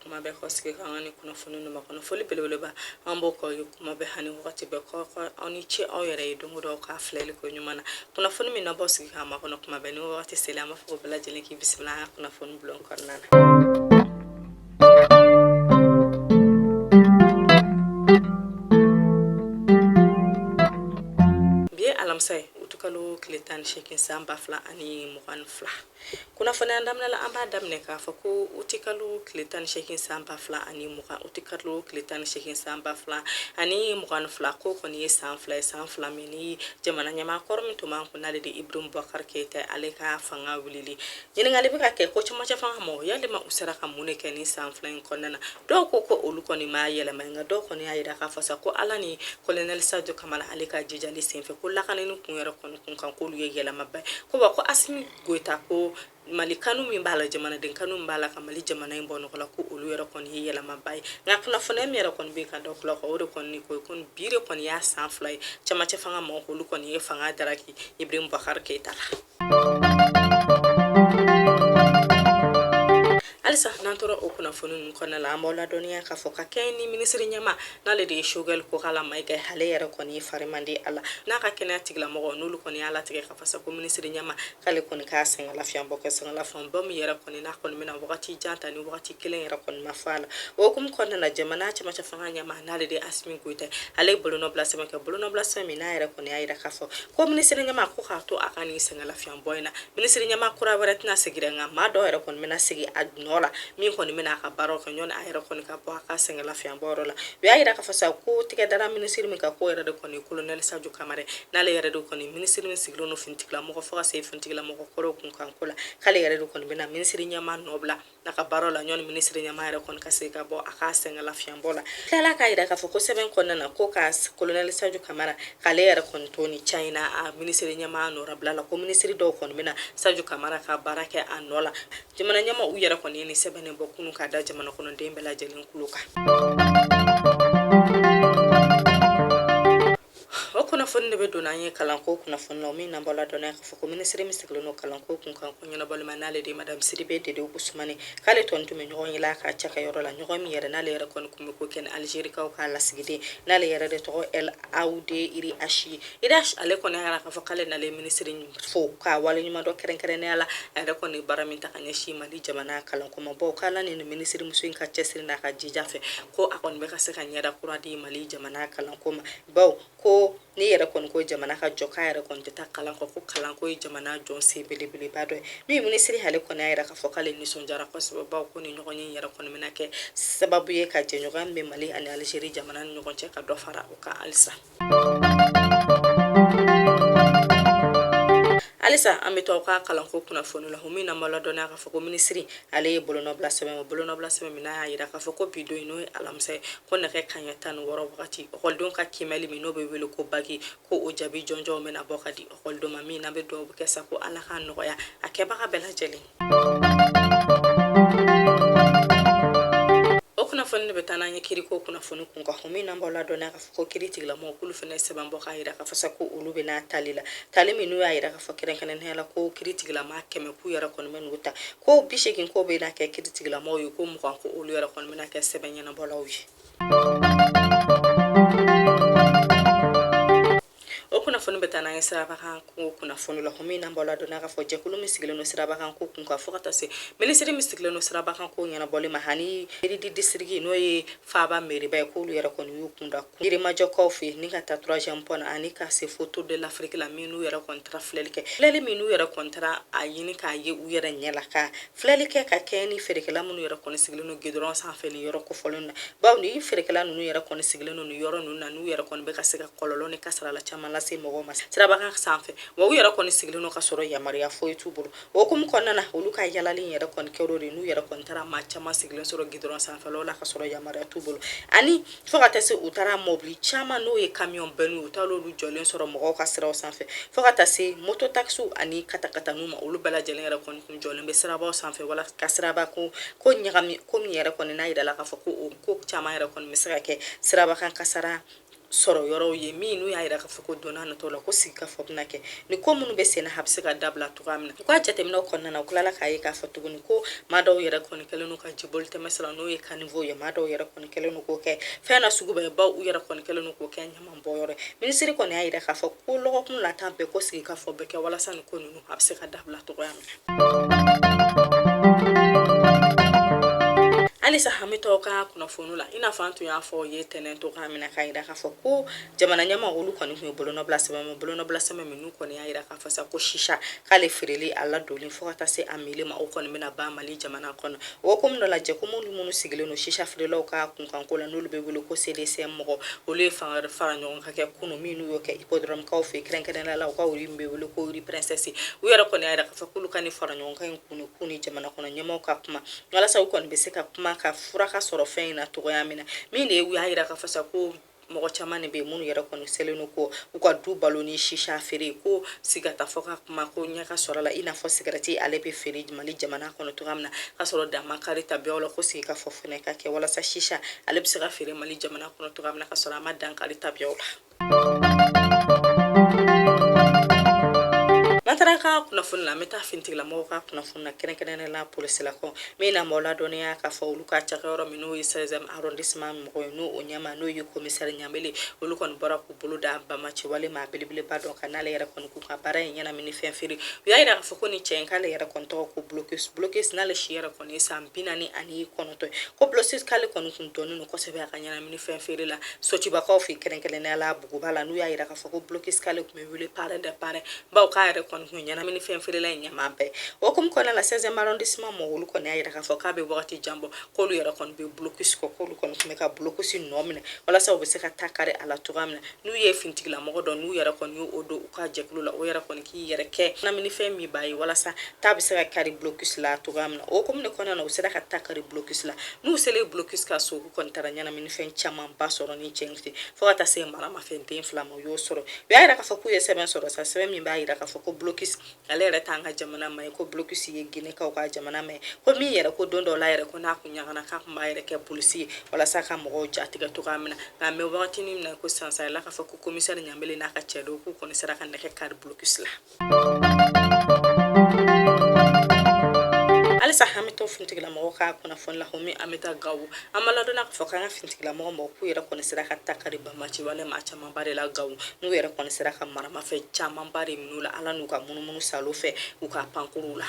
Kuma bɛɛ k'aw sigi k'an ka ni kunnafoni ninnu makɔnɔ. Foli belebeleba an b'o k'aw ye kuma bɛɛ ani wagati bɛɛ, k'aw aw ni ce aw yɛrɛ ye don o don aw ka filɛli ko ɲuman na. Kunnafoni min n'aw b'aw sigi k'a makɔnɔ kuma bɛɛ, ni wagati sera, an b'a fɔ ko bɛɛ lajɛlen k'i bisimila an ka kunnafoni bulon kɔnɔna na. Bi ye alamisa ye, utukalo tile 18 san 2022. Kunnafoniya daminɛ la, an b'a daminɛ k'a fɔ ko utikalo tile 18 san 2020, utikalo tile 18 san 2022, ko kɔni ye san 2 ye, san 2 min ni jamana ɲɛmaa kɔrɔ min tun b'an kun, n'ale de Ibrahim Boubacar Keita, ale ka fanga wulili. Ɲininkali bɛ ka kɛ ko cɛmancɛ fanga mɔgɔ, yalima u sera ka mun de kɛ nin san 2 in kɔnɔna na? Dɔw ko ko olu kɔni ma yɛlɛma, nka dɔw kɔni y'a jira k'a fɔ sa ko Ala ni colonel Sadio Kamara ale ka jijali senfɛ, ko lakanani kun yɛrɛ kɔni kun kan, k'olu ye yɛlɛmaba ye. Ko wa ko Asimi Goyita, ko Mali kanu min b'a la, jamanaden kanu min b'a la ka Mali jamana in bɔ nɔgɔ la, ko olu yɛrɛ kɔni ye yɛlɛmaba ye. Nka kunnafoniya min yɛrɛ kɔni bɛ ka da tulo kan, o de kɔni ko ko bi de kɔni y'a san 2 ye, cɛmancɛ fanga mɔgɔw olu kɔni ye fanga daraki Ibrahim Boubacar Keita la. Halisa n'an tora o kunnafoni ninnu kɔnɔna la, an b'aw ladɔnniya k'a fɔ ka kɛɲɛ ni minisiri ɲɛmaa, n'ale de ye Choguel Kokala Mayiga, ale yɛrɛ kɔni ye fari man di a la, n'a ka kɛnɛya tigilamɔgɔ n'olu kɔni y'a latigɛ ka fasa ko minisiri ɲɛmaa k'ale kɔni k'a sɛgɛn lafiɲɛbɔ kɛ, sɛgɛn lafiɲɛbɔ min yɛrɛ kɔni n'a kɔni bɛna wagati jan ta, ni wagati kelen yɛrɛ kɔni ma fɔ a la. O hukumu kɔnɔna na, jamana cɛmancɛ fanga ɲɛmaa, n'ale de ye Asimi Goyita, ale ye bolonɔbila sɛbɛn kɛ, bolonɔbila sɛbɛn min n'a yɛrɛ kɔni y'a jira k'a fɔ ko minisiri ɲɛmaa ko k'a to a ka nin sɛgɛn lafiɲɛbɔ in na, minisiri ɲɛmaa kura wɛrɛ tɛna sigi dɛ, nka maa dɔw yɛrɛ kɔni bɛna sigi a nɔ la min kɔni bɛna a ka baaraw kɛ ɲɔni a yɛrɛ kɔni ka bɔ a ka sɛgɛn lafiɲɛbɔ yɔrɔ la. U y'a jira k'a fɔ sa ko tigɛ dara minisiri min kan, ko yɛrɛ de kɔni colonel Sadio Kamara, n'ale yɛrɛ de kɔni minisiri min sigilen don finitigilamɔgɔ fo ka se finitigilamɔgɔ kɔrɔw kun kan ko la, k'ale yɛrɛ de kɔni bɛna minisiri ɲɛmaa nɔ bila n'a ka baaraw la ɲɔni minisiri ɲɛmaa yɛrɛ kɔni ka se ka bɔ a ka sɛgɛn lafiɲɛbɔ la. Tilala k'a jira k'a fɔ ko sɛbɛn kɔnɔna na, ko ka colonel Sadio Kamara k'ale yɛrɛ kɔni to ni ca in na a minisiri ɲɛmaa nɔrabila la, ko minisiri dɔw kɔni bɛna Sadio Kamara ka baara kɛ a nɔ la. Jamana ɲɛmaa u yɛrɛ kɔni ye nin sɛbɛn nin bɔ kunun k'a da jamana kɔnɔden bɛɛ lajɛlen tulo kan. O kunnafoni de bɛ don an ye kalanko kunnafoni na, min n'an b'aw ladɔnniya k'a fɔ ko minisiri min sigilen don kalanko kun kan ko ɲɛnabɔli ma, n'ale de ye madame Sidibe Dede Usumani, k'ale tɔni tun bɛ ɲɔgɔn ye la ka cakɛyɔrɔ la, ɲɔgɔn min yɛrɛ n'ale yɛrɛ kɔni tun bɛ ko kɛ ni Algerikaw ka lasigiden, n'ale yɛrɛ de tɔgɔ El Aoude Iriachi Iriachi. Ale kɔni y'a jira k'a fɔ k'ale nalen minisiri fo k'a waleɲuman dɔn kɛrɛnkɛrɛnnenya la, a yɛrɛ kɔni baara min ta ka ɲɛsin Mali jamana kalanko ma, bawo k'ala ni minisiri muso in ka cɛsiri n'a ka jija fɛ, ko a kɔni bɛ ka se ka ɲɛda kura di Mali jamana kalanko ma, bawo ko n'i yɛrɛ kɔni ko jamana ka jɔ, k'a yɛrɛ kɔni tɛ taa kalan kɔ, ko kalanko ye jamana jɔ sen belebeleba dɔ ye. Min minisiri ale kɔni y'a jira k'a fɔ k'ale nisɔndiyara kosɛbɛ, bawo ko ni ɲɔgɔn ye yɛrɛ kɔni bɛna kɛ sababu ye ka jɛɲɔgɔnya min bɛ Mali ani Algérie jamana ni ɲɔgɔn cɛ, ka dɔ fara o kan halisa. Halisa an bɛ to aw ka kalanko kunnafoni la, min na b'aw ladɔnniya k'a fɔ ko minisiri ale ye bolonɔbila sɛbɛn ma, bolonɔbila sɛbɛn min n'a y'a jira k'a fɔ ko bi don in, n'o ye alamisa ye, ko nɛgɛ kanɲɛ 16 wagati, ekɔlidenw ka kiimɛli min n'o bɛ wele ko baki, ko o jaabi jɔnjɔnw bɛna bɔ ka di ekɔlidenw ma, min n'an bɛ dugawu kɛ sa ko Ala k'a nɔgɔya a kɛbaga bɛɛ lajɛlen. O kunnafoni de bɛ taa n'an ye kiriko kunnafoni kun kan, min n'an b'aw ladɔnniya k'a fɔ ko kiri tigilamɔgɔw k'olu fana ye sɛbɛn bɔ k'a jira k'a fɔ sa ko olu bɛna tali la, tali min n'u y'a jira k'a fɔ kɛrɛnkɛrɛnnenya la ko kiri tigilamaa 100 k'u yɛrɛ kɔni bɛ n'u ta, ko 80 k'o bɛna kɛ kiri tigilamɔgɔw ye, ko 20 ko olu yɛrɛ kɔni bɛna kɛ sɛbɛn ɲɛnabɔlaw ye. O kunnafoni bɛ taa n'an ye sirabakan ko kunnafoni la, min n'an b'aw ladɔnniya k'a fɔ jɛkulu min sigilen don sirabakan ko kun kan, fo ka taa se minisiri min sigilen don sirabakan ko ɲɛnabɔli ma ani mairie du district, n'o ye faaba meriba ye, k'olu yɛrɛ kɔni y'u kunda Yirimajɔkaw fɛ yen ni ka taa troisième pont na ani ka se fo Tour de l'Afrique la, min n'u yɛrɛ kɔni taara filɛli kɛ, filɛli min n'u yɛrɛ kɔni taara a ɲini k'a ye u yɛrɛ ɲɛ la, ka filɛli kɛ ka kɛɲɛ ni feerekɛla minnu yɛrɛ kɔni sigilen don gidɔrɔn sanfɛ nin yɔrɔ kofɔlen na, bawo ni feerekɛla ninnu yɛrɛ kɔni sigilen don nin yɔrɔ ninnu na, n'u yɛrɛ kɔni bɛ ka se ka kɔlɔlɔ ni kasarala caman lase mɔgɔw ma sirabakan sanfɛ, wa u yɛrɛ kɔni sigilen don ka sɔrɔ yamaruya foyi t'u bolo. O hukumu kɔnɔna na, olu ka yalali yɛrɛ kɔni kɛra o de, n'u yɛrɛ kɔni taara maa caman sigilen sɔrɔ gidɔrɔn sanfɛlaw la ka sɔrɔ yamaruya t'u bolo, ani fo ka taa se u taara mɔbili caman, n'o ye camion bɛnniw, u taara olu jɔlen sɔrɔ mɔgɔw ka siraw sanfɛ, fo ka taa se moto taxi ani katakataniw ma, olu bɛɛ lajɛlen yɛrɛ kɔni tun jɔlen bɛ sirabaw sanfɛ wala ka siraba ko ko ɲagami, ko min yɛrɛ kɔni n'a yirala k'a fɔ ko o ko caman yɛrɛ kɔni bɛ se ka kɛ sirabakan kasara sɔrɔ yɔrɔw ye min n'u y'a yira k'a fɔ ko don n'a nataw la ko sigikafɔ bɛna kɛ ni ko minnu bɛ senna a bɛ se ka dabila cogoya min na. U ka jateminɛw kɔnɔna na, u tilala k'a ye k'a fɔ tuguni ko maa dɔw yɛrɛ kɔni kɛlen don ka jiboli tɛmɛ sira, n'o ye caniveau ye, maa dɔw yɛrɛ kɔni kɛlen don k'o kɛ fɛn na sugu bɛɛ baw, u yɛrɛ kɔni kɛlen don k'o kɛ ɲaman bɔ yɔrɔ ye. Minisiri kɔni y'a yira k'a fɔ ko lɔgɔkun lata bɛɛ ko sigikafɔ bɛ kɛ walasa nin ko ninnu a bɛ se ka dabila cogoya min na. Halisa an bɛ to ka kunnafoni la, i n'a fɔ an tun y'a fɔ ye tɛnɛn cogoya min na, k'a yira k'a fɔ ko jamana ɲɛmaa olu kɔni tun ye bolonɔbila sɛbɛn ma, bolonɔbila sɛbɛn minnu kɔni y'a yira k'a fɔ sa ko sisa k'ale feereli, a ladonni fo ka taa se a minli ma, o kɔni bɛna ban Mali jamana kɔnɔ. O hukumu dɔ la, jɛkulu minnu sigilen don sisa feerelaw ka kunkanko la, n'olu bɛ wele ko CDCM mɔgɔ, olu ye fanga fara ɲɔgɔn kan kɛ kunun min n'u y'o kɛ Hippodrome kaw fɛ, kɛrɛnkɛrɛnnenya la u ka rue min bɛ wele ko rue Princesse. U yɛrɛ kɔni y'a yira k'a fɔ k'olu ka nin fara ɲɔgɔn kan in kun k'u ni jamana kɔnɔ ɲɛmaaw ka kuma walasa u kɔni bɛ se ka kuma ka fura ka sɔrɔ fɛn in na cogoya min na. Min de ye, u y'a yira k'a fɔ sa ko mɔgɔ caman de bɛ yen minnu yɛrɛ kɔni selen don ko u ka du balo ni sisa feere, ko siga ta fɔ ka kuma ko ɲɛ ka sɔrɔ la, i n'a fɔ sigɛrɛti ale bɛ feere Mali jamana kɔnɔ cogoya min na, k'a sɔrɔ dan ma kari tabiyaw la, ko sigi ka fɔ fɛnɛ ka kɛ walasa sisa ale bɛ se ka feere Mali jamana kɔnɔ cogoya min na, ka sɔrɔ a ma dan kari tabiyaw la. N'an taara ka kunnafoni la, an bɛ taa finitigilamɔgɔw ka kunnafoni na, kɛrɛnkɛrɛnnenya la polisilakaw min na maaw ladɔnniya k'a fɔ olu ka cakɛyɔrɔ min n'o ye 16e arrondissement mɔgɔ ye, n'o o ɲɛmaa n'o ye commissaire Ɲamele, olu kɔni bɔra k'u bolo da banbaanciwale maa belebeleba dɔ kan, n'ale yɛrɛ kɔni k'u ka baara in ɲɛnamini fɛn feere. U y'a yira k'a fɔ ko ni cɛ in k'ale yɛrɛ kɔni tɔgɔ ko Blocus. Blocus n'ale si yɛrɛ kɔni ye san 49 ye, ko Blocus k'ale kɔni kun dɔnnen don kosɛbɛ a ka ɲɛnamini fɛn feere la Sotibakaw fɛ, kɛrɛnkɛrɛnnenya la Buguba la, n'u y'a yira k'a fɔ ko Blocus k'ale tun bɛ wele parrain des parrains, bawo k'a yɛrɛ kɔni kun ɲɛnamini fɛn feerela in ɲɛmaa bɛɛ. O hukumu kɔnɔna la, 16e arrondissement mɔgɔw olu kɔni y'a yira k'a fɔ k'a bɛ wagati jan bɔ k'olu yɛrɛ kɔni bɛ Blocus kɔ, k'olu kɔni tun bɛ ka Blocus nɔ minɛ walasa u bɛ se ka ta kari a la cogoya min na. N'u ye finitigilamɔgɔ dɔn, n'u yɛrɛ kɔni y'o don u ka jɛkulu la, o yɛrɛ kɔni k'i yɛrɛ kɛ ɲɛnaminifɛn min b'a ye walasa ta bɛ se ka kari Blocus la cogoya min na. O hukumu de kɔnɔna na, u sera ka ta kari Blocus la. N'u selen Blocus ka so, u kɔni taara ɲɛnaminifɛn camanba sɔrɔ ni cɛ in fɛ, fo ka taa se maramafɛn den 2 ma, u y'o sɔrɔ. U y'a yira k'a fɔ k'u ye sɛbɛn sɔrɔ sa, sɛbɛn min b'a yira k'a fɔ ko Blocus ale yɛrɛ t'an ka jamana maa ye, ko Blocus ye Ginekaw ka jamana maa ye, ko min yɛrɛ ko don dɔw la yɛrɛ ko n'a kun ɲagana k'a kun b'a yɛrɛ kɛ polisi ye walasa ka mɔgɔw jatigɛ cogoya min na. Nka an bɛ wagati min na ko sisan sa, k'a fɔ ko commissaire Ɲamele n'a ka cɛdenw k'u kɔni sera ka nɛgɛ kari Blocus la. Halisa an bɛ to finitigilamɔgɔw ka kunnafoni la, min an bɛ taa Gawo. An b'a ladɔnniya k'a fɔ k'an ka finitigilamɔgɔ mɔgɔ k'u yɛrɛ kɔni sera ka ta kari banbaanciwale maa camanba de la Gawo, n'u yɛrɛ kɔni sera ka maramafɛn camanba de minɛ u la, ala n'u ka munumunu salo fɛ u ka pankuruw la.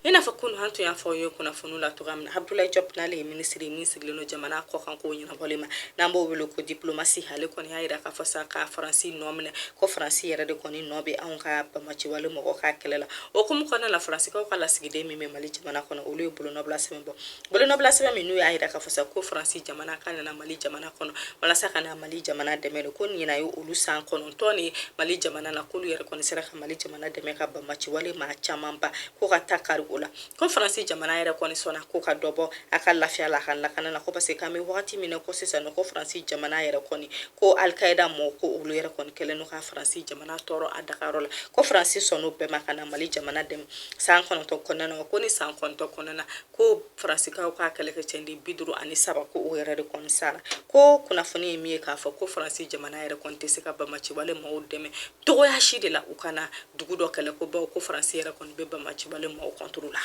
I n'a fɔ kunun an tun y'a fɔ aw ye kunnafoni la cogoya min na, Abdoulaye Diop n'ale ye minisiri min sigilen don jamana kɔkanko ɲɛnabɔli ma, n'an b'o wele ko diplomatie, ale kɔni y'a yira k'a fɔ sa ka Faransi nɔ minɛ, ko Faransi yɛrɛ de kɔni nɔ bɛ anw ka banbaanciwale mɔgɔ ka kɛlɛ la. O hukumu kɔnɔna la, Faransikaw ka lasigiden min bɛ Mali jamana kɔnɔ, olu ye bolonɔbila sɛbɛn bɔ, bolonɔbila sɛbɛn min n'u y'a yira k'a fɔ sa ko Faransi jamana ka nana Mali jamana kɔnɔ walasa ka na Mali jamana dɛmɛ de, ko ɲinan ye olu san 9 ni Mali jamana na, k'olu yɛrɛ kɔni sera ka Mali jamana dɛmɛ ka banbaanciwale maa camanba ko ka ta kari o la, ko Faransi jamana yɛrɛ kɔni sɔnna ko ka dɔ bɔ a ka lafiya la, a ka lakana la, ko parce que k'an bɛ wagati min na ko sisan ko Faransi jamana yɛrɛ kɔni ko Alikaida mɔgɔ ko olu yɛrɛ kɔni kɛlen don ka Faransi jamana tɔɔrɔ a dagayɔrɔ la, ko Faransi sɔnn'o bɛɛ ma ka na Mali jamana dɛmɛ san 9 kɔnɔna na, ko ni san 9 kɔnɔna na ko Faransikaw ka kɛlɛkɛcɛden 53 ko o yɛrɛ de kɔni sara. Ko kunnafoni ye min ye k'a fɔ ko Faransi jamana yɛrɛ kɔni tɛ se ka banbaanciwale maaw dɛmɛ togoya si de la u ka na dugu dɔ kɛlɛ, ko bawo ko Faransi yɛrɛ kɔni bɛ banbaanciwale maaw contre la.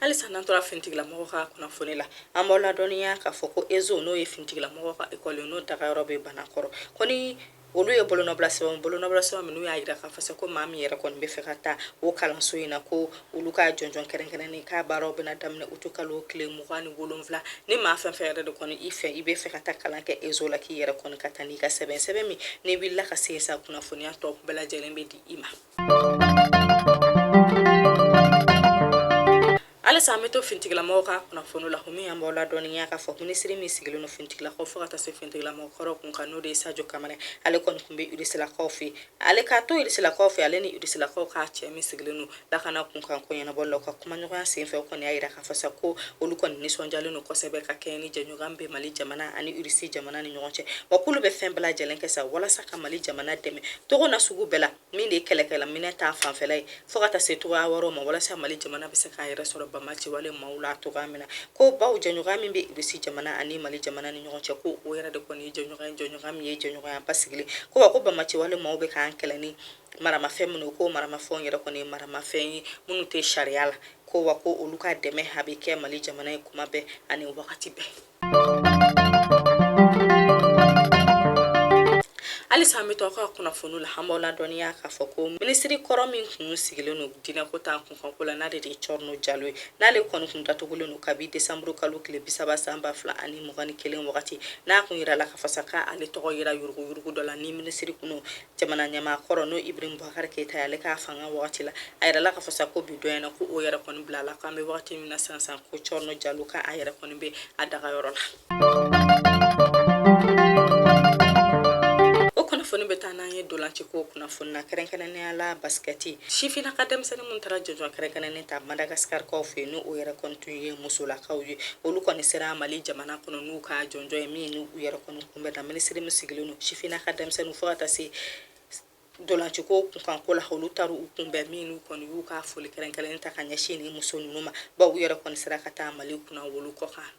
Halisa n'an tora finitigilamɔgɔw ka kunnafoni la, an b'aw ladɔnniya k'a fɔ ko ESO, n'o ye finitigilamɔgɔw ka ekɔli ye, n'o dagayɔrɔ bɛ Banakɔrɔ, ko ni olu ye bolonɔbila sɛbɛn, bolonɔbila sɛbɛn minnu y'a jira k'a fɔ ko maa min yɛrɛ kɔni bɛ fɛ ka taa o kalanso in na, ko olu ka jɔnjɔn kɛrɛnkɛrɛnnen k'a baaraw bɛna daminɛ utu kalo tile 27. Ni maa fɛn fɛn yɛrɛ de kɔni i fɛ i bɛ fɛ ka taa kalan kɛ ESO la, k'i yɛrɛ kɔni ka taa n'i ka sɛbɛn, sɛbɛn min n'i wulila ka se sa, kunnafoniya tɔ bɛɛ lajɛlen bɛ di i ma. Halisa an bɛ to finitigilamɔgɔw ka kunnafoni la, min an b'aw ladɔnniya k'a fɔ minisiri min sigilen don finitigilakaw fo ka taa se finitigilamɔgɔ kɔrɔw kun kan, n'o de ye Sajo Kamara, ale kɔni tun bɛ Irisilakaw fɛ. Ale k'a to Irisilakaw fɛ, ale ni Irisilakaw ka cɛ min sigilen don lakana kunkan ko ɲɛnabɔli la, u ka kumaɲɔgɔnya senfɛ, o kɔni y'a jira k'a fɔ sa ko olu kɔni nisɔndiyalen don kosɛbɛ ka kɛɲɛ ni jɛɲɔgɔnya bɛ Mali jamana ani Irisi jamana ni ɲɔgɔn cɛ, wa k'olu bɛ fɛn bɛɛ lajɛlen kɛ sa walasa ka Mali jamana dɛmɛ togo na sugu bɛɛ la, min de ye kɛlɛkɛlaminɛ ta fanfɛla ye, fo ka taa se togoya wɛrɛw ma, walasa Mali jamana bɛ se k'a yɛrɛ sɔrɔ bama banbamaciwale maaw la cogoya min na. Ko baw jɛɲɔgɔnya min bɛ Irisi jamana ani Mali jamana ni ɲɔgɔn cɛ, ko o yɛrɛ de kɔni ye jɛɲɔgɔnya jɛɲɔgɔnya min ye jɛɲɔgɔnya basigilen. Ko wa ko banbamaciwale maaw bɛ k'an kɛlɛ ni maramafɛn minnu, ko maramafɛnw yɛrɛ kɔni ye maramafɛn ye minnu tɛ sariya la. Ko wa ko olu ka dɛmɛ a bɛ kɛ Mali jamana ye kuma bɛɛ ani wagati bɛɛ. Halisa an bɛ to aw ka kunnafoni la, an b'aw ladɔnniya k'a fɔ ko minisiri kɔrɔ min kun sigilen don diinɛko ta kunkanko la, n'ale de ye Cɔrɔnɔ Jalo ye, n'ale kɔni kun datugulen don kabi desanburu kalo tile 30 san 2021 wagati, n'a kun yirala k'a fɔ sa k'ale tɔgɔ yira yuruguyurugu dɔ la ni minisiri kun jamana ɲɛmaa kɔrɔ n'o Ibrahim Boubacar Keita ye ale k'a fanga wagati la. A yirala k'a fɔ sa ko bi don in na ko o yɛrɛ kɔni bilala, k'an bɛ wagati min na sisan sisan ko Cɔrɔnɔ Jalo k'a yɛrɛ kɔni bɛ a dagayɔrɔ la. O kunnafoni bɛ taa n'an ye dolanci ko kunnafoni na, kɛrɛnkɛrɛnnenya la basikɛti. Sifinnaka denmisɛnnin minnu taara jɔnjɔn kɛrɛnkɛrɛnnen ta Madagascarkaw fɛ yen, n'o yɛrɛ kɔni tun ye musolakaw ye, olu kɔni sera Mali jamana kɔnɔ n'u ka jɔnjɔn ye min n'u yɛrɛ kɔni kunbɛnna minisiri min sigilen don sifinnaka denmisɛnninw fo ka taa se dolanciko kunkanko la, olu taara u kunbɛn min n'u kɔni y'u ka foli kɛrɛnkɛrɛnnen ta ka ɲɛsin ni muso ninnu ma, bawo u yɛrɛ kɔni sera ka taa Mali kunnawolo kɔkan.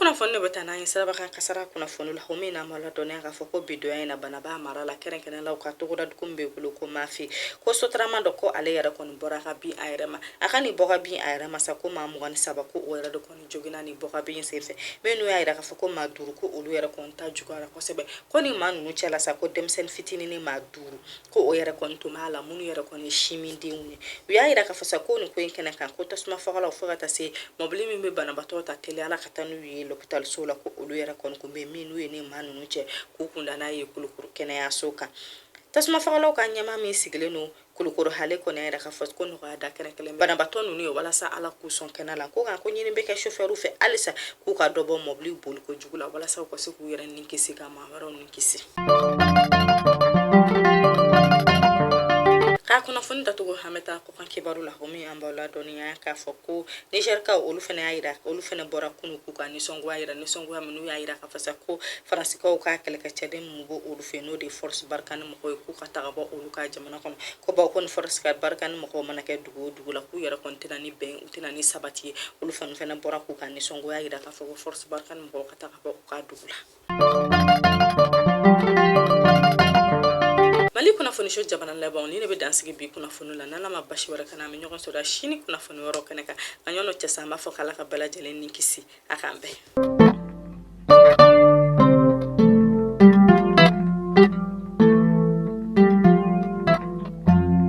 Kunnafoni de bɛ taa n'an ye sirabakan kasara kunnafoni la, o min n'an b'a ladɔnniya k'a fɔ ko bi donya in na Banaba mara la, kɛrɛnkɛrɛnnenya la u ka togoda dugu min bɛ bolo ko Mafe, ko sotarama dɔ ko ale yɛrɛ kɔni bɔra ka bin a yɛrɛ ma. A ka nin bɔ ka bin a yɛrɛ ma sa, ko maa 23 ko o yɛrɛ de kɔni joginna nin bɔ ka bin senfɛ, minnu y'a yira k'a fɔ ko maa 5 ko olu yɛrɛ kɔni ta juguyara kosɛbɛ. Ko ni maa ninnu cɛla sa, ko denmisɛnnin fitinin ni maa 5 ko o yɛrɛ kɔni tun b'a la, minnu yɛrɛ kɔni ye sinmindenw ye. U y'a yira k'a fɔ sa ko nin ko in kɛnɛ kan, ko tasuma fagalaw fo ka taa se mɔbili min bɛ banabaatɔ ta teliya la ka taa n'u ye lopitaliso la, ko olu yɛrɛ kɔni kun bɛ min n'u ye ni maa ninnu cɛ k'u kunda n'a ye Kulukoro kɛnɛyaso kan. Tasuma fagalaw ka ɲɛmaa min sigilen don Kulukoro, ale kɔni y'a yira k'a fɔ ko nɔgɔya da kɛrɛnkɛrɛn banabaatɔ ninnu ye walasa Ala k'u sɔn kɛnɛ la. Ko nka ko ɲini bɛ kɛ sofɛriw fɛ halisa k'u ka dɔ bɔ mɔbili boliko jugu la walasa u ka se k'u yɛrɛ ni kisi ka maa wɛrɛw ni kisi. K'a kunnafoni datugu, an bɛ taa kɔkan kibaru la, o min an b'aw ladɔnniya k'a fɔ ko Nizɛrikaw olu fana y'a yira, olu fana bɔra kunu k'u ka nisɔngoya yira, nisɔngoya minnu y'a yira k'a fɔ sa ko Faransikaw ka kɛlɛkɛcɛden minnu b'o olu fɛ, n'o de ye Force Barkhane mɔgɔw ye, k'u ka taga bɔ olu ka jamana kɔnɔ. Ko bawo ko ni Force Barkhane mɔgɔw mana kɛ dugu o dugu la, k'u yɛrɛ kɔni tɛna ni bɛn, u tɛna ni sabati ye. Olu fana bɔra k'u ka nisɔngoya yira k'a fɔ ko Force Barkhane mɔgɔw ka taga bɔ u ka dugu la. Mali kunnafoniso jabaranin laban ni ne bɛ dan sigi bi kunnafoni la. N'Ala ma basi wɛrɛ kana, an bɛ ɲɔgɔn sɔrɔ sini kunnafoni wɛrɛ kɛnɛ kan. Ka ɲɔgɔn cɛ sa, an b'a fɔ k'Ala ka bɛɛ lajɛlen ni kisi, a k'an bɛn.